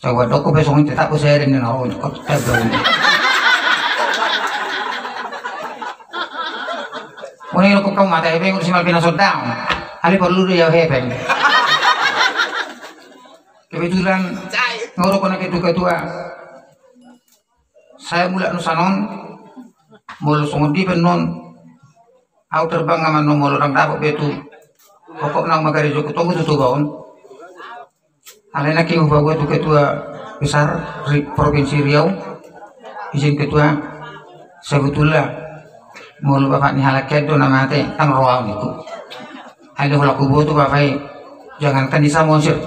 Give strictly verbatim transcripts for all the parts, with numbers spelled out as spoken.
Coba dok pe songon tetap saya dan naro untuk kau tetap dong. Mone lo kau mata hepeng udah simal pina sodang. Ali perlu dia hepeng. Kebetulan ngoro kona ketua-ketua. Saya mulak nusa non, molo songon dia pe non. Au terbang aman non molo dang dapot betu. Pokokna magari joku tonggo tutu baon. Alai na ki hupaboa tu ketua besar Provinsi Riau, izin ketua, sebetulna molo bapak ni halak ian do na mate, tang roa niku. Alai holan huboto bapak i, jangankan di Samosir,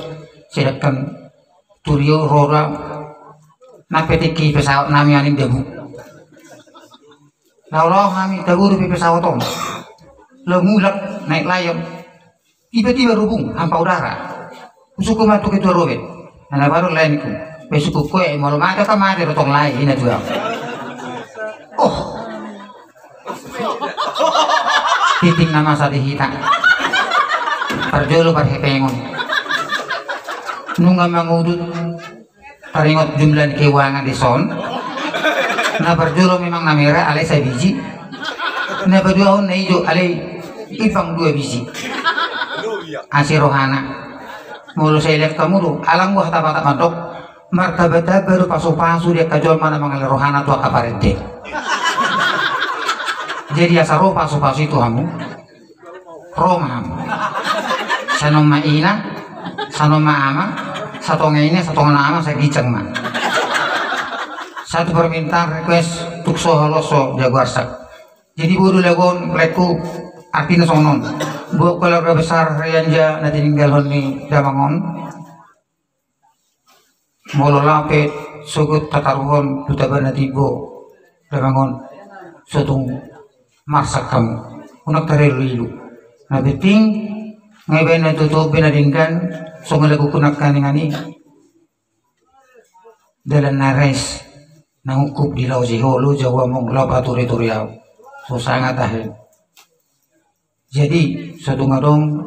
sedangkan tu Riau roda na petik i pesawat nami anin dabu. Laho-laho hami tagodo pe pesawat on. Laho mulak naik Lion. Tiba-tiba rubung hampa udara. Husungkun ma tu ketua Robert. Na baru lae niku. Pe sungkun koe molo mate ka mate do tong lae ina tu au. Oh. Titik nama sadi hita. Parjolo parhepengon. Nunga mangudut. Taringot jumlah ni keuangan di son. Na parjolo memang na merah alai sabiji. Na paduahon na ijo alai ipang dua biji. Asi rohana. Molo sai lihat kamu tu alang buah tapatak mandok. Martaba-taba do pasu-pasu di angka jolma na mangalehon rohana tu angka parende. Jadi asa ro pasu-pasu i tu hamu. Ro ma hamu. Sanon ma ina, sanon ma ama, satonga ina, satonga na ama, sai ginjang ma. Satu permintaan request tuk so holoso jago arsak. Jadi bodo lagon lekku artina songon on. Buat keluarga besar Rianja na tininggalhon ni damang on. Molo lape sogot tataruhon tu taba na timbo damang on sotung marsak hamu unang tarilu-ilu. Na penting nga ibaen na tutup be na denggan songon lagu kunang kaningan i. Dalan na res na ungkup di lao siholo jawa mong lao pature-ture au. So sanga tahe. Jadi sotung adong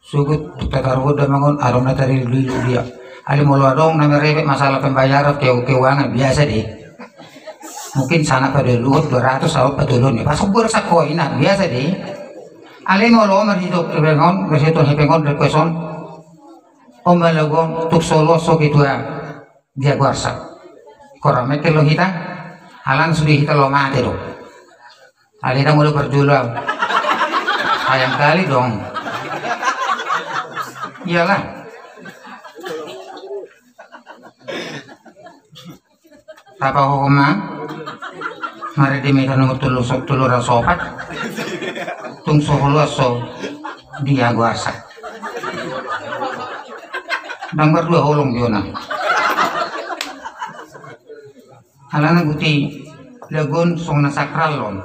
sogot tuk tataruhon damang on adong na tarilu-ilu dia. Alai molo adong na merepet masalah pembayaran keu keuangan biasa dei. Mungkin sana pada luhut dua ratus saut pada luhut ni pasok buat sakoina biasa dei. Alai molo marhito hepeng on marhito hepeng on request on. Om balagon tuk solo so ketua. Dia guarsa. Kora mekkel lo hita. Alan sudah hita lo mate do. Alai dang udah berjulang. Sayang kali dong. Iyalah. Tapa ho ma. Mari di meta nomor tulu so tulu rasopat. Tung so holo so dia guarsa. Dang berdua holong diona. Alana guti lagun song na sakral on.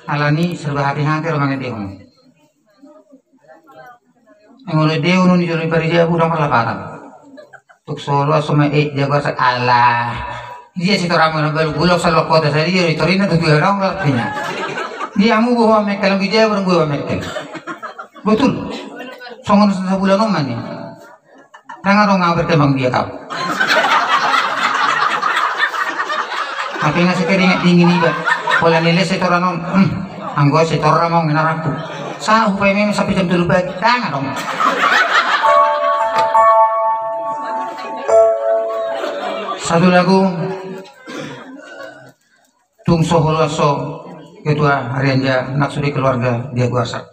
Alani serba hati-hati ro mangendehon. Engole deu nuni jolo ni parija budang parlapatan. Tuk solo asoma e jago asa Allah. Dia si toramu na balu bulok salo kota sadia di torina tu tuya dong latnya. Dia mu buha mekkel ngi jago dong buha mekkel. Betul. Songon sabulan on mani. Nang adong au berkembang biak au. Tapi nga sekeringat dingin iba. Pola nile setoran on. Hmm. Anggo setoran mong naraku. Sa hupai meme sampai jam tolu pagi. Dang adong. Satu lagu. Tung so holo so ketua Arianja nak sudah keluarga dia guarsa.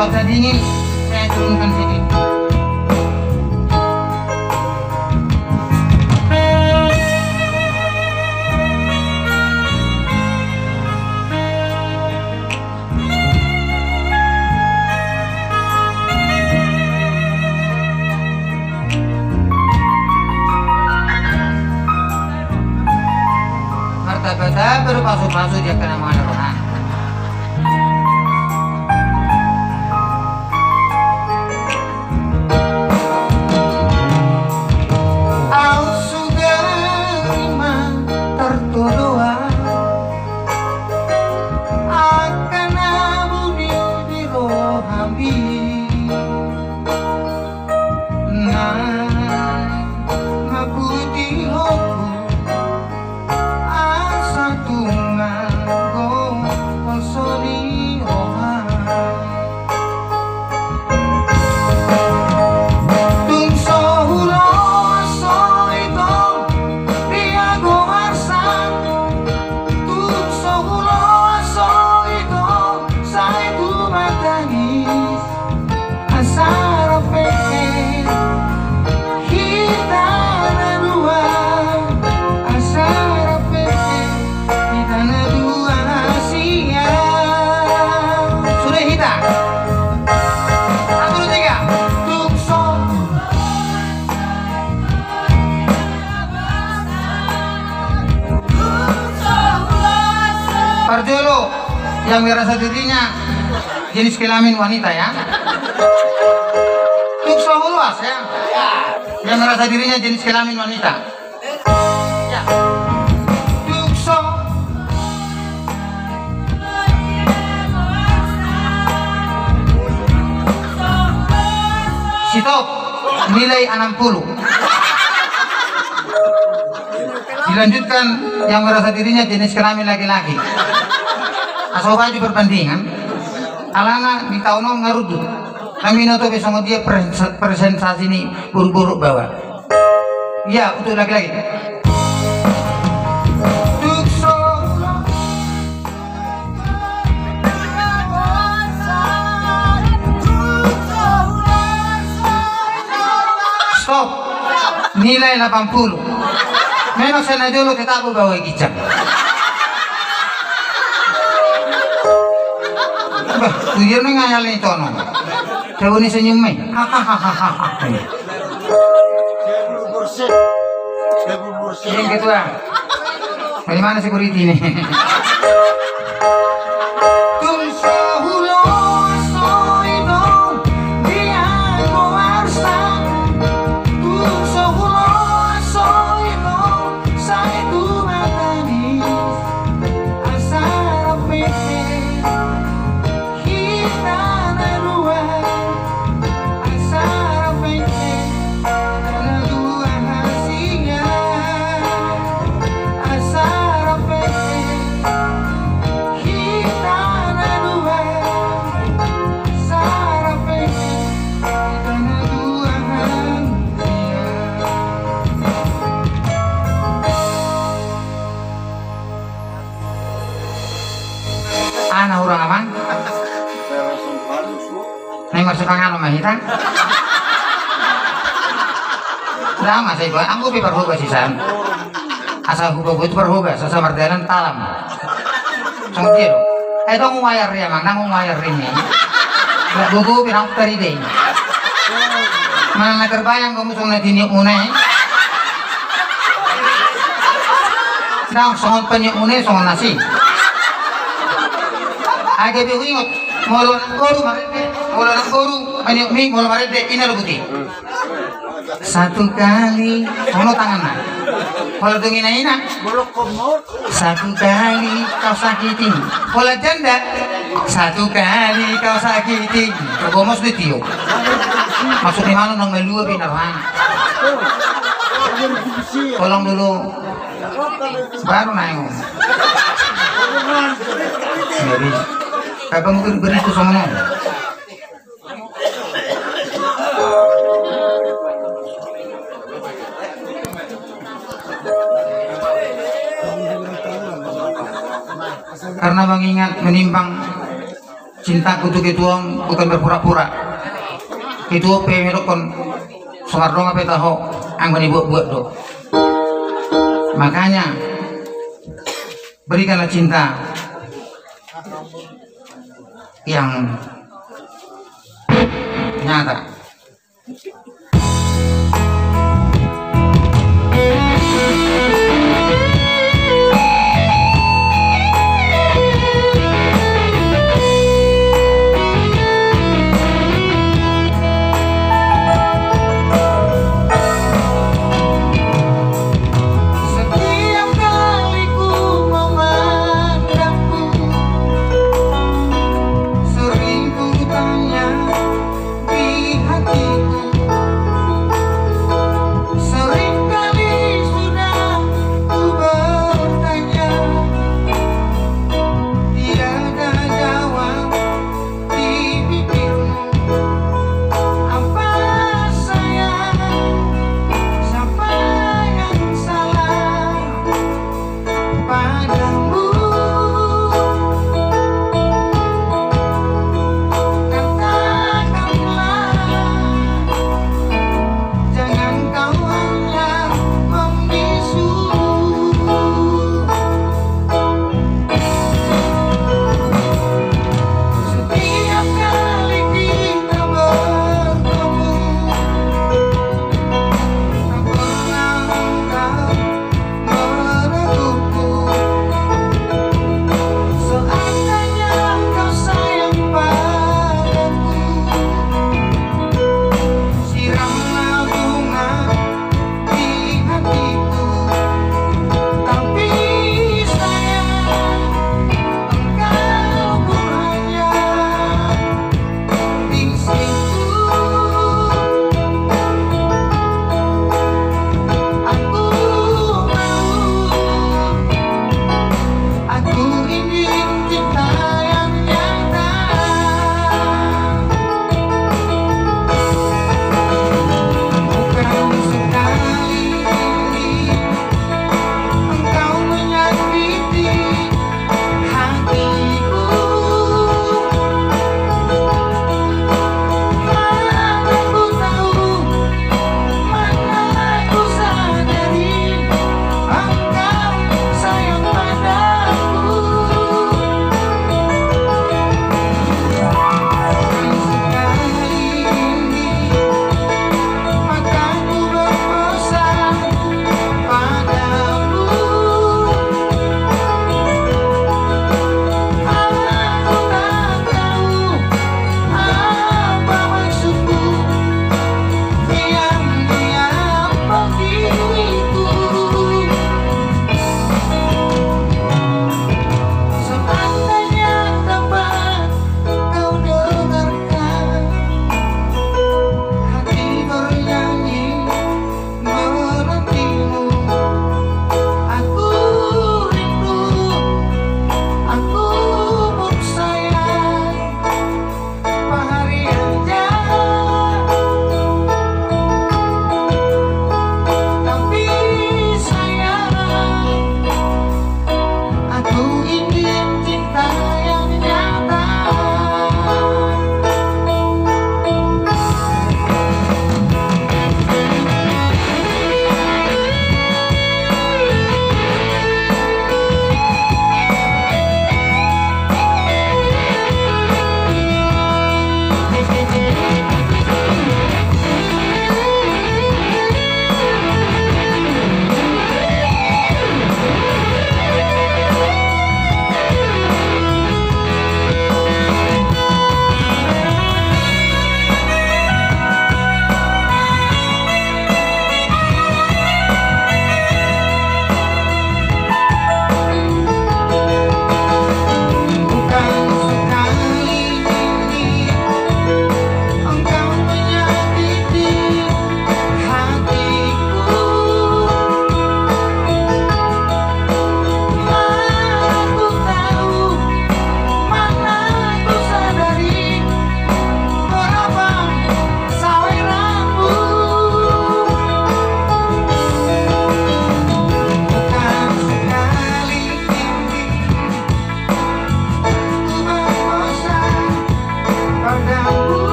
Cuaca dingin, saya turunkan sini. Martaba-taba do pasu-pasu di angka na mangadopi roha. Au sugari ma tartodoan angka na buni di rohami. Naeng mambutihon ho asa tung anggo holso ni roha. Tung so huloas ho ito di ago arsa, tung so huloas ho ito sai tumatangis. Asa rap hita na dua, asa rap hita na dua hasian. Sudah hita. Satu, dua, tiga. Tung so. Parjolo, yang merasa dirinya jenis kelamin wanita, ya. Tung so huloas, ya. Yang merasa dirinya jenis kelamin wanita. Ya. Tung so. Stop. Nilai enam puluh. Dilanjutkan yang merasa dirinya jenis kelamin laki-laki. Asa hupaaju perbandingan. Alana di taon on nga rundut. Nang binoto pe songon dia pres-, presentasi ni boru-boru baoa. Iya, untuk laki-laki. Stop. Nilai delapan puluh. Memang sian na jolo tetap baoa i ginjang. Bah, tu dia nang ayal ni tono. Coba ni senyum mai. Hahaha. Ini ketua. Dari mana security ini? Tung so huloas ho ito di ago arsa, tung so huloas ho ito sai tumatangis. Asa rap hita na dua, asa rap hita na dua hasian. Asa rap hita na dua, asa rap hita na dua hasian. Aha na hurang, Amang? Naeng marsipanganon ma hita. Ndang masa iba, anggo pe parhobas sisan. Asa huba-huba tu parhobas, asa mardalan talam. Songon dia do. Eh, ndang humayar i, Amang, ndang humayar i. Gogo pe ndang tarida i. Manang na terbayang hamu songon na tiniopmuna i. Ndang songon paniopmuna i songon na si. Ai gabe huingot. Molo nang boru marende, molo nang boru maniopmi, molo marende, ina do buti. Satu kali, ono tanganna. Molo dung ina-ina. Satu kali kau sakiti. Molo janda. Satu kali kau sakiti. Tergomos di tio. Maksudnya mana nang melua bina rohana. Tolong dulu. Baru naik. Jadi, kagak mungkin beri itu sama. Karena mengingat menimbang Cintaku tu ketua on bukan berpura-pura. Ketua pe medokkon, so mardongan pe taho, anggo nibuat-buat do. Makanya berikanlah cinta yang nyata. Setiap kali ku memandangmu, sering ku tanya di hatiku,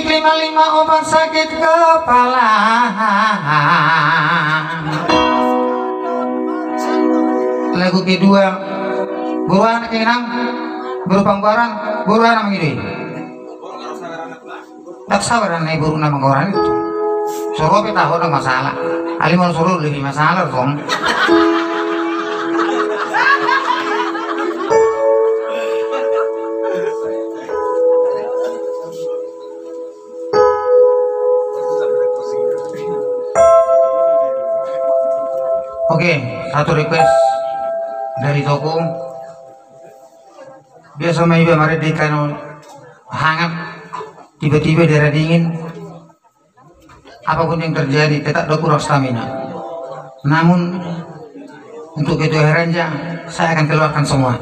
Lima-lima obat sakit kepala. Lagu kedua, boru anak inang, boru panggoaran, boru anak mangidoi. Tak sabar anak boru na manggoaran itu. Soro pe tahu na masalah. Ali mau soro lebih masalah dong. Oke, satu request dari toko. Biasa ma iba marende ikan hangat, tiba-tiba daerah dingin. Apapun yang terjadi, tetap do kurang stamina. Namun, untuk Ketua Heranja, saya akan keluarkan semua.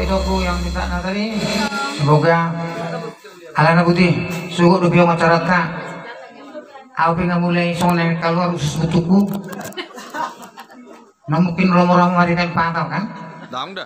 Itu aku yang minta na tadi. Semoga ala na buti sugut dope acaranta. Au pe nga mulai songon na kaluar usus butuku. Na mungkin romo-romo ari na patal kan? Dang da.